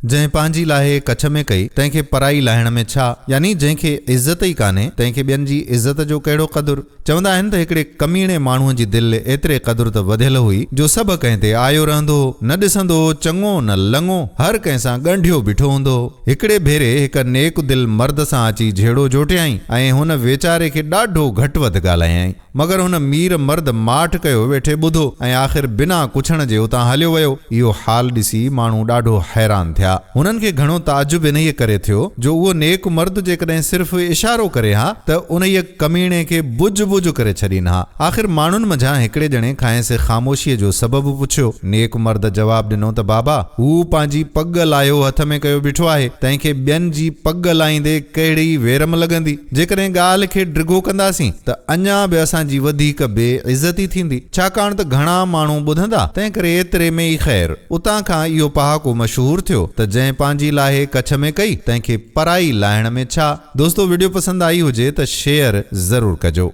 جنهن پنهنجي لاهي ڪڇ ۾ ڪئي، تنهن کي پرائي لاهڻ ۾ ڇا؟ يعني جنهن کي عزت ئي ڪانهي، تنهن کي ٻين جي عزت جو ڪهڙو قدر؟ چوندا آهن ته هڪڙي ڪميڻي ماڻهوء جي دل ايتري قدر ته وڌيل هئي، جو سڀ ڪنهن تي آيو رهندو هو. نه ڏسندو هو چڱو نه لڱو، هر ڪنهن سان ڳنڍيو بيٺو هوندو هو. هڪڙي ڀيري هڪ نيڪ دل مرد سان اچي جهيڙو جوٽيائين ۽ هن ويچاري کي ڏاڍو گهٽ وڌ ڳالهايائين. مگر هن مير مرد ماٺ ڪيو ويٺي ٻڌو ۽ آخر بنا ڪڇڻ جي اتان هليو ويو. اهو حال ڏسي ماڻهو ڏاڍو حيران ٿيا. هنن کي گهڻو تعجب انهيء ڪري ٿيو جو اهو نيڪ مرد جيڪڏهن صرف اشارو ڪري ها ته انهيء ڪميڻي کي بجهه بجهه ڪري ڇڏين ها. آخر ماڻهن منجهان هڪڙي ڄڻي کانئس خاموشيء جو سبب پڇيو. نيڪ مرد جواب ڏنو ته بابا! هو پنهنجي پڳ لاهيو هٿ ۾ ڪيو بيٺو آهي، تنهن کي ٻين جي پڳ لاهيندي ڪهڙي ويرم لڳندي؟ جيڪڏهن ڳالهه کي ڊگهو ڪنداسين ته اڃا به اسان جي وڌيڪ بي عزتي ٿيندي، ڇاڪاڻ ته گهڻا ماڻهو ٻڌندا، تنهنڪري ايتري ۾ ئي خير. اتان کان اهو پهاڪو مشهور ٿيو ته جنهن پنهنجي لاهي ڪڇ ۾ ڪئي، تنهن کي پرائي لاهڻ ۾ ڇا؟ دوستو وڊيو پسند آئي هجي ته شيئر ضرور ڪجو.